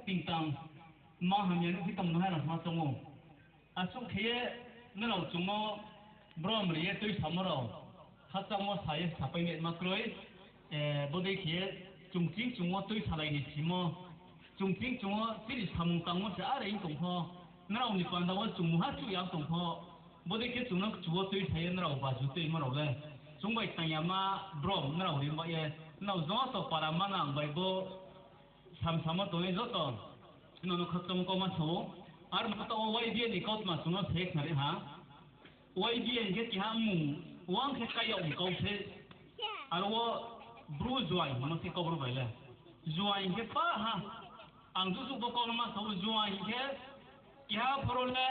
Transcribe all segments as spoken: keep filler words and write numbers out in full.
tingtang ma hamya nuhphi tongmo hai rao ma choung ou. Asuh khe ye nrao chung no brom ri ye tuisamo rao khakchangmo sa ye sapai ye ma kroi. Bodei khe ye chung ching chung wo tuisalai ni simo, chung ching chung wo chini samung tangmo se are ong tong pho, nrao ni panda wo chung mungha chuh ya tong pho, bodei khe chung no kchu wo tuisa ye nrao baju tuimo rao le chung bai tang yama brom nrao ri ba ye, nrao joto para manang bai bo samsamo tongnai joto no no khakchangmo kauma sa ou. Aro no taoh wo Y B A ni kautma chung no se khnari ha. Y B A hing khe keha mmung, uang khe kai yag ni kau se. Aro wo Bru juaing hingmo se kau bru bai le. Juaing hing khe pa ha. Ang jujuh bo kau no ma sa ou, juaing hing khe keha phoro le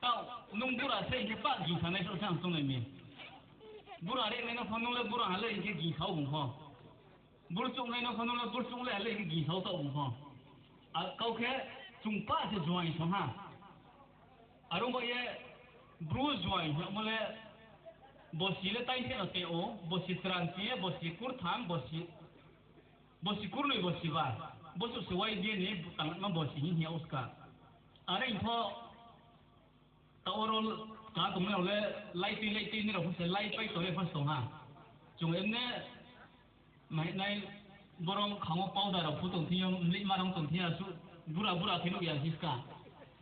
taoh nung bura se hing khe pa gingsa nai souh se ang choungnai mi. Bura renai no pho nung le bura ha le hing khe gingsa ou bung pho. Burchouhnai no pho nung le burchouh le ha le hing khe gingsa ou taoh bung pho. Kau khe chung pa se juaing song ha. Aro ba ye Bru juaing hingmo le bosi le taing khe no te ou, bosi chranchi ye, bosi kurtham, bosi kurnoi, bosi ba. Bosuh se Y B A ni tangma bosi hing hing ya uska. Are pho taoh oro ka tongnai rao le laitui laitui nrao pho se laipai tongnai pho se tong ha. Chung emne mahinai borong khang wo powder rao phu tong thing yo, mlihma rao tong thing yo, asuh bura bura khe nuh ya siska.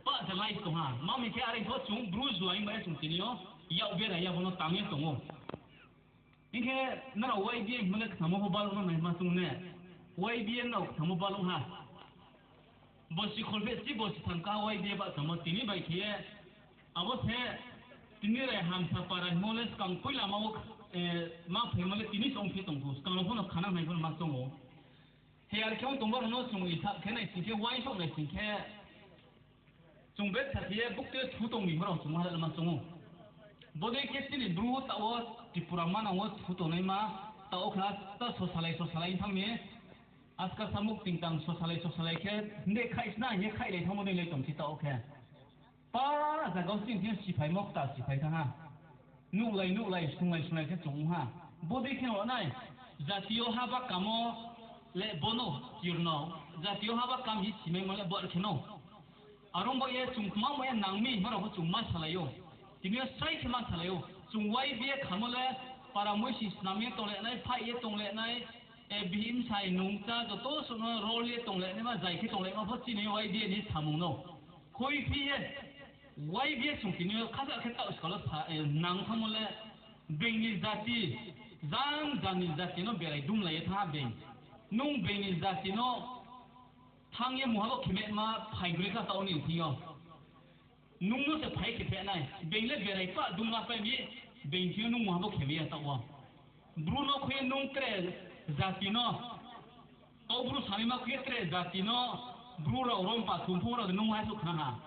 Pa se lai tong ha. Ma mi khe are pho chung Bru juaing bai chung tini yo yak bera ya bo no tang ye tong ou. Hing khe nrao Y B A hingmo le khnamo pho baluh no nai ma chung ne. Y B A nrao khnamo baluh ha. Bosi kholpheh si bosi tham ka Y B A bahchamo tini bai khe ye. Abo se tini rai hamsa para hingmo le skang poila ma wo, ma phaimo le tini se ongphi tong pho, skang rao pho no khana nai pho no ma choung ou. He ar khe ong tongba rao no chung isap khe nai sing khe, uaingsouh nai sing khe, chung betha khe ye bukte thu tong mi pho rao chung ma le ma choung ou. Bodei khe chini Bru taoh wo Tripura manang wo thu tongnaima, taoh wo khna ta sosalai sosalai thanng mi. Aska samung tingtang sosalai sosalai khe, hinde khaih sna hing ye khaihlai thanngmo dei lai tong si taoh wo khe. Pa zaga wo chini thing siphaimo kta siphai thanng ha. Nuhlai nuhlai, sunglai sunglai khe chung ong ha. Bodei khe no nai, jati yo haba kamo le bono kirno, jati yo haba kam hi simaimo le bo khe no. Are ong ba ye chung kma mo ye nang mi hima rao pho chung ma salai ou. Tini yo srai khe ma salai ou. Chung Y B A khamo le para muisi snam ye tonglenai, phaih ye tonglenai, bihih bsai nungcha joto suh no rol ye tonglenaima, zai khe tonglenaima pho chini Y B A ni samung no. Khuiphi ye, Y B A chung tini yo khaja khe taoh skal wo sa, nang thanngmo le being ni jati, jang jang ni jati no berai dumlai ye thanng ha being. Nung being ni jati no thanng ye mungha bo khemai ma phai gri kha taoh ni thing yo. Nung no se phai khe phehnai, being le berai pah dumla pai mi, being thing yo nung mungha bo khemai ya taoh wo. Bru no khui ye nung tre jati no, Kaubru sanaima khui ye tre jati no, Bru rao rom pa thum pho rao de nung hai suh khna ha.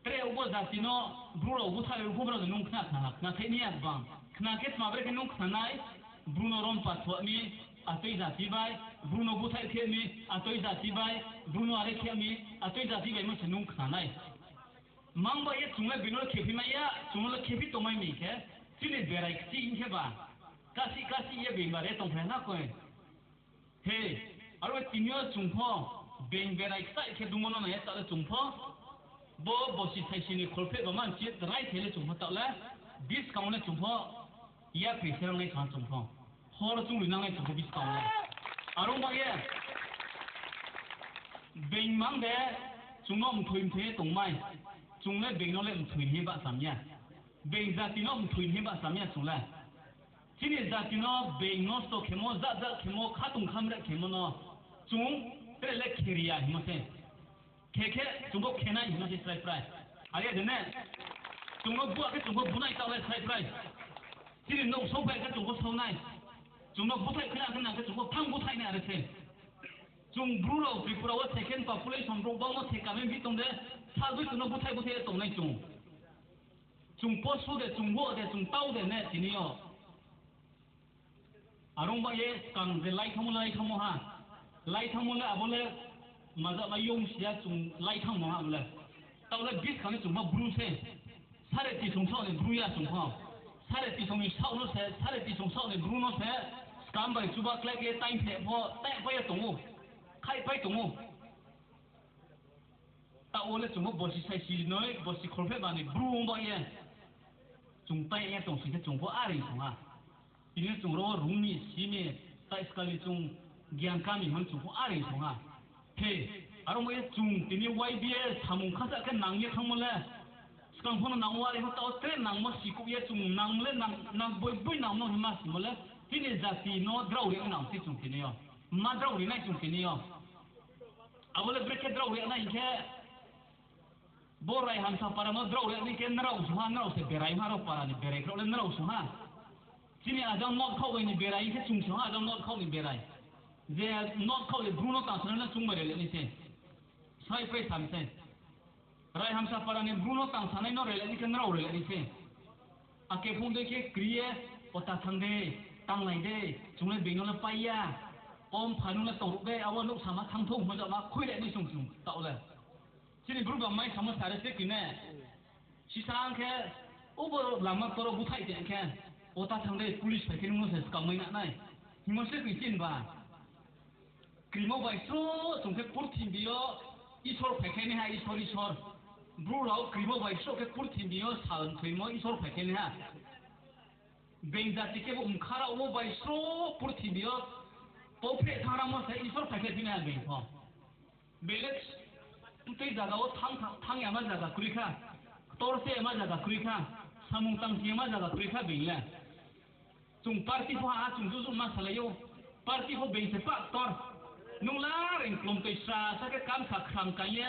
Tre ubo jati no, Bru rao búthaih pho rao de nung khna khna ha, khna khe ni ya bang. Khna khe tma bre khe nung khna nai, Bru no rom pa thuah mi, atoi jati bai, Bru no búthaih khe mi, atoi jati bai, Bru no are khe mi, atoi jati bai mo se nung khna nai. Mang ba ye chung le being no le khephi mai ya, chung no le khephi tongmai mi khe, chini berai kchih hing khe ba, kasih kasih ye being ba re tongphai na koi. He, aro tini yo chung pho, being berai kchih khe dungmo no nai ye taoh le chung pho, bo bosi saisi ni kholpheh ba manchi raithai le chung pho taoh le, buskang wo le chung pho, yapri se nangnai kha chung pho. Hor chung ri nangnai chung pho buskang wo le. Are ong ba ye, being mang de, chung no mthoi mthoi ye tongmai. Chung le being no le mthoi hing ye bahcham ya. Being jati no mthoi hing ye bahcham ya chung le. Chini jati no being nosto khemo, jat jat khemo, khatong khamreh khemo no chung tre le kheri ya hingmo se. Khe khe chung bo khe nai hingmo se srai prai. Are de ne, chung no bua khe chung bo bunai taoh le srai prai. Chini nouh souhphai khe chung bo sou nai. Chung no búthaih khna khna khe chung bo thang búthaih nai are se. Chung Bru rao Tripura wo second population brouh bangmo se kami bi tong de, salboi chung no búthaih búthaih ye tongnai chung. Chung posu de, chung wo de, chung tau de ne tini yo. Are ong ba ye skang je lai thanngmo le lai thanngmo ha. Lai thanngmo le abo le maja mai yong si ya chung lai thanngmo ha bo le. Taoh le buskang ni chung pho Bru se. Sare tisong saoh ni Bru ya chung pho. Sare tisong ni saoh no se, sare tisong saoh ni Bru no se, skam bai chuba klái khe taingpheh pho, taingpai ye tong ou. Khaihpai tong ou. Taoh wo le chung pho bosi saisi noi, bosi kholpheh ba ni bru ong ba ye. Chung tai ye tong sing khe chung pho are song ha. Tini chung ro rung mi, si mi, tai skal ni chung gian kami hon chung pho are song ha. He, aro mo ye chung tini Y B A samung khasa khe nang ye thanngmo le. Skang pho no nang wo are pho taoh wo tre nangmo sikuh ye chung nang le nang, nang boi boi nangmo hima simo le. Tini jati no drao ri nang se chung tini yo. Ma drao ri nai chung tini yo. Abo le brekhe drao ri nai hing khe, bo Raihamsa para no drao ri nai khe nrao song ha, nrao se berai ha, rao para ni berai khrao le nrao song ha. Chini ajang not khaoh bai ni berai khe chung song ha, ajang not khaoh ni berai. Je not khaoh le bru no tang sanai no chung bai rele nai se. Sai pai sam se. Raihamsa para ni bru no tang sanai no rele nai khe nrao rele nai se. Ake phung dei khe kri ye, ota thanng de, tanglai de, chung le being no le pai ya. Om pha nung le tong ruh de, abo nouh sama thanng thou, hojama khui le nai chung chung taoh le. Chini bru ba mai samo sare se kri ne. Sisa ang khe, obo lama toro búthaih tong khe, ota thanng de, police phai khe nung no se skang mai na nai. Hingmo se kri chin ba. Krimo bai sroh chung khe purthimbi yo Isor phaikhlai nai ha, Isor, Isor. Bru rao krimo bai sroh khe purthimbi yo sal thoimo Isor phaikhlai nai ha. Being jati khe bo mkha rao wo bai sroh purthimbi yo tophreh thanng ramo se Isor phaikhlai phi nai ha being pho. Being le tei zaga wo thanng, thanng yama zaga kroi kha, ktor se yama zaga kroi kha, samung tang si yama zaga kroi kha being le. Chung party pho ha, chung juju ma salai ou. Party pho being se pah ktor. Nung la reing klom toi sra sa khe kam sa khram kai ye,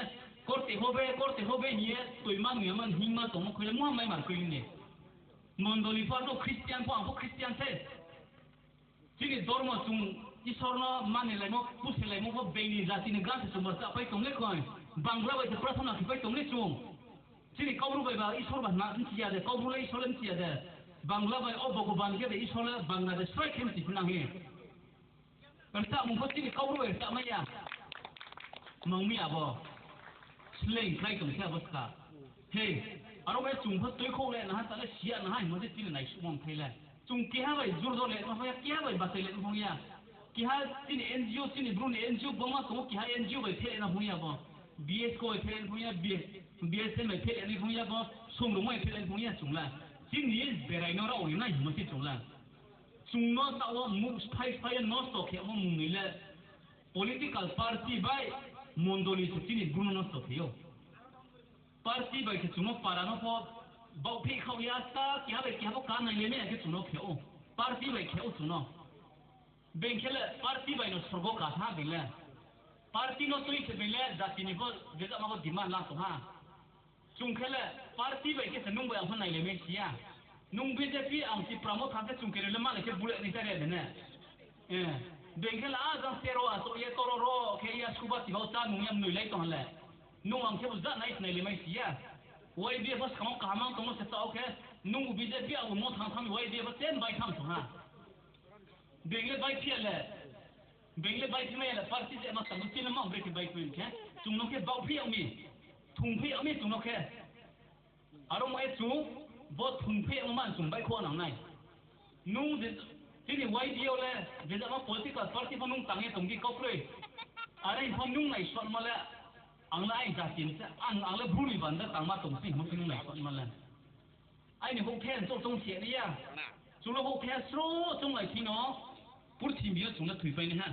korte hobe, korte hobe hing ye, toi ma nung ya man hing ma tongmo khui le muha mai mar kroi ni. Mondoli pho no Christian pho, ang pho Christian se. Chini dormo chung Isor no manilaimo, puselaimo pho being ni jati ni gan se chung ba chapai tong le koi. Bangla bai se prathona khe pai tong le chung. Chini Kaubru bai ba Isor ba hna bchi ya de, Kaubru le Isor le bchi ya de. Bangla bai o Bhogoban khe de Isor le Bangla de srai khe bchi phi nang hi. Rchahmung pho chini Kaubru bai rchah mai ya. Mang mi abo. Sleing khlai tong se abo ska. He, aro bai chung pho tuikhouh le na ha, ta le si ya na ha, hingmo se chini naisuhmo mthai le. Chung keha bai jurdo le na phung ya, keha bai bachai le na phung ya. Keha chini N G O, chini Bru ni N G O bangma tong ou, keha N G O bai phe le na phung ya bo. B S K bai phe le na phung ya, B S, B S M bai phe le na phung ya bo, Songrung bai phe le na phung ya chung la. Chini berai no rao ri nai hingmo se chung la. Chung no taoh wo muh sphai sphai ye nosto khe mo mung ni le political party bai mondoli se chini Bru no nosto khe ou. Party bai khe chung no para no pho baohphi khaoh ya, ta keha bai keha pho ka nai le mai ya khe chung no khe ou. Party bai khe ou chung no. Being khe le party bai no sorgo ka tha being le. Party no tui se being le jati ni pho jejama pho demand la tong ha. Chung khe le party bai khe se nung bai ang pho nai le mai si ya. Nung B J P ang Tipra Motha khe chung khe le ma le khe bulai nai ta re de ne. Eh, being khe le a jang tero a so ye toro ro khe ya suba ti bao chá nung ya mnoi lai tong ha le. Nung ang khe bo jat nai se nai le mai si ya. Y B A pho skang wo kaham ang tongmo se taoh khe, nung bo B J P ang bo Motha thanng Y B A pho chen bai tham tong ha. Being le baiphi ya le. Being le baiphi mai ya le, party je ma sa bo chini ma brekhe baiphi khe. Chung no khe baohphi yag mi. Thungphi yag mi chung no khe. Aro mo ye chung, bo thungphi yag ma chung baihkhouh nang nai. Nung je, chini Y B A le, je jama political party pho nung tang ye tong di kau kroi. Are pho nung naisonma le, ang le ai jati ni se, ang, ang le Bru ni banda tangma tong se hingmo se nung naisonma le. Aini houhthai ang chouh choung si ya nai ya. Chung le houhthai sro chounglai thing no, purthimbi yo chung le thoipai nai ha.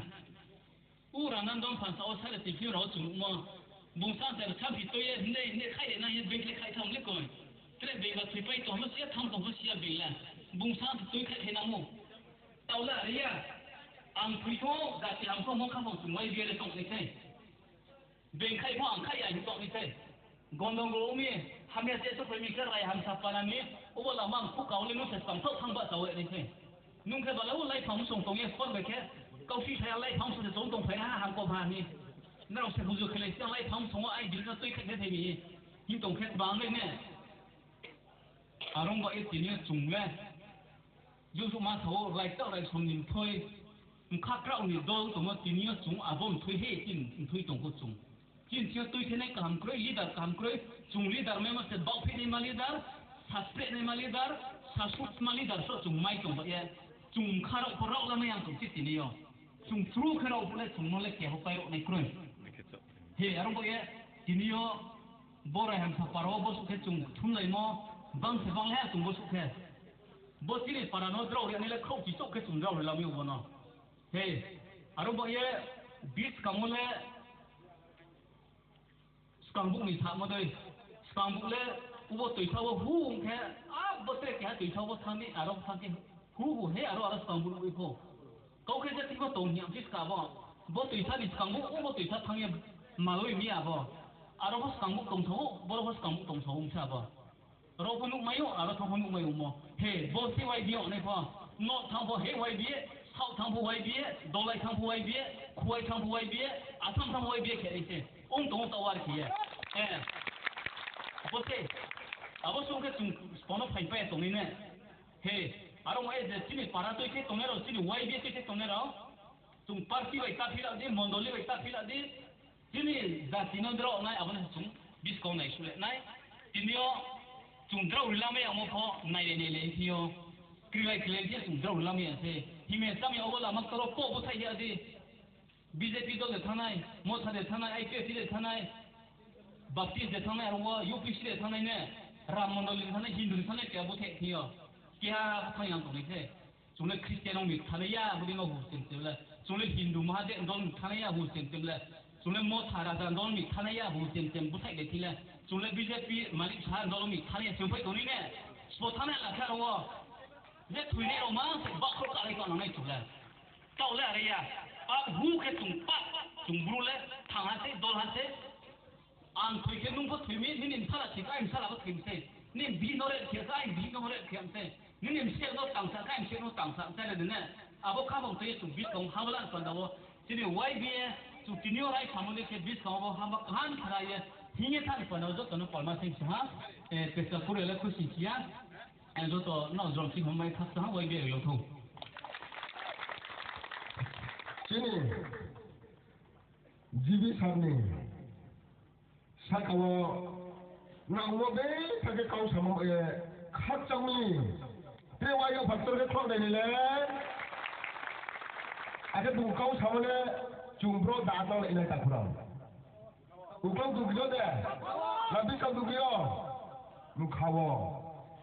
U Ranandon phansa wo sale tiphil rao chung nuhmo. Bung sa se rchaphi tui ye hindai hindai khaih le nai ye being khe khaih tham le koi. Tre being ba thoipai tong mo si ya, tham tong pho si ya being le. Bung sa se tui khaih khe nang ou. Taoh le are ya. Ang thoi pho, jati ham pho, mo khaphang chung Y B A le tong nai se. Being khaih pho ang khaih ya hing tong nai se. Gondogol ong mi, hamya je souhphai mi khe Raihamsa para ni, obo lama ang khukao le nung se tangthaoh thanng ba chao nai se. Nung khe bala o laiphang song tong ye phone bai khe, kausi saya laiphang song se tong tongphai ha hangko bha ni. Nrao se buju khe lai siang laiphang song o ai bil no tui khaih khe thai mi. Hing tong khe bang le ne. Arong ba ye tini yo chung le. Jojo ma sao, raitao raisom ni mthoi, mkha kraoh ni dol tongmo tini yo chung abo mthoi he, chini mthoi tong pho chung. Chini thing yo tuithenai kaham kroi, leader kaham kroi, chung leader maimo se baohphi naima leader, saspreh naima leader, sasuhma leader so chung mai tong ba ye. Chung mkha rao pho rao la mai ang tong se tini yo. Chung chru khe rao pho le chung no le keha pai rao nai kroi. He, aro bo ye, tini yo, Bo Raihamsa para wo bosuh khe chung thumlaimo, bang se bang le ha chung bosuh khe. Bo chini para no drao ri nai le khrouhchi chouh khe chung drao ri lamai ou bo no. He, aro ba ye, biskang wo le, skangbuh ni samo dei, skangbuh le, ubo toisa wo hu ong khe, abo tre keha toisa wo thanng di, aro thanng khe, hu hu he, aro aro skangbuh nuh pho. Kau khe je timo tong hing ya phi ska bo. Bo toisa ni skangbuh, ubo toisa thanng ye maloi mi ya bo. Aro pho skangbuh tongsa ou, boro pho skangbuh tongsa ong sa bo. Ro pho nuhmai ou, aro thanng pho nuhmai ou mo. He, bo se Y B A ong nai pho. North thanng pho he Y B A, South thanng pho Y B A, Dolai thanng pho Y B A, Khowai thanng pho Y B A, Assam thanng pho Y B A khe nai se. Ong tong ou taoh are khe ye. He. Bo se. Abo song khe chung sbo no phaipai tongnai ne. He. Aro mo ye je chini para tui khe tongnai rao, chini Y B A tui khe tongnai rao. Chung party bai ta phila di, mondoli bai ta phila di. Chini jati no drao nai abo no chung buskang naisuh le nai. Tini yo chung drao ri lamai yamo pho nailai nailai phi yo. Krilai krilai phi yo chung drao ri lamai ya se. Himya chamya obo lama ktor wo po búthaih ya di. B J P dol de thanngnai, Motha de thanngnai, I P F T de thanngnai, Baptist de thanngnai, aro wo U P C de thanngnai ne, Ram Mondoli de thanngnai, Hindu de thanngnai, keha búthaih phi yo. Keha búthaih yang tongnai se. Chung le Christian ong mi thanai ya, bodi no hu sem sem le. Chung le Hindu Mahadev dol mi thanai ya, hu sem sem le. Chung le Motha Raja dol mi thanai ya, hu sem sem búthaih le thi le. Chung le B J P malik sa dol mi thanai ya, chung phai tongnai ne. Sbo thanai la khe aro wo. Je thoinai rao ma se bakhro kalai tongnai chung le. Taoh le are ya. Pap hu khe chung pap, chung Bru le thang ha se, dol ha se. Ang thoi khe nung pho thoi mi, nini bsala thoi khe aini bsala pho thoi mi se. Nini bihih no rep khe khe aini bihih no rep khe mi se. Nini bseh no tangsa khe aini bseh no tangsa mi se le de ne. Abo khaphang tui ye chung buskang wo hamba la ni panda wo. Chini Y B A, chung tini yo rai samo ni khe buskang wo hamba kaham khna ye. Hing ye tha ni panda wo joto no palma sing si ha. Eh, pesa kuri le khusi si ya. Eh, joto no jrom si hambai khakchang ha Y B A yo thou. Chini G B sir ni saka wo nang wo betha khe kau samo, eh, khakchang mi. Tre wai yo factor khe khloh nai ni le. Akhe bung kau samo le chung bro da tang lai nai takhu rao. Uklau dugi yo de, na buskang dugi yo, mkha wo.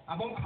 Abo mkha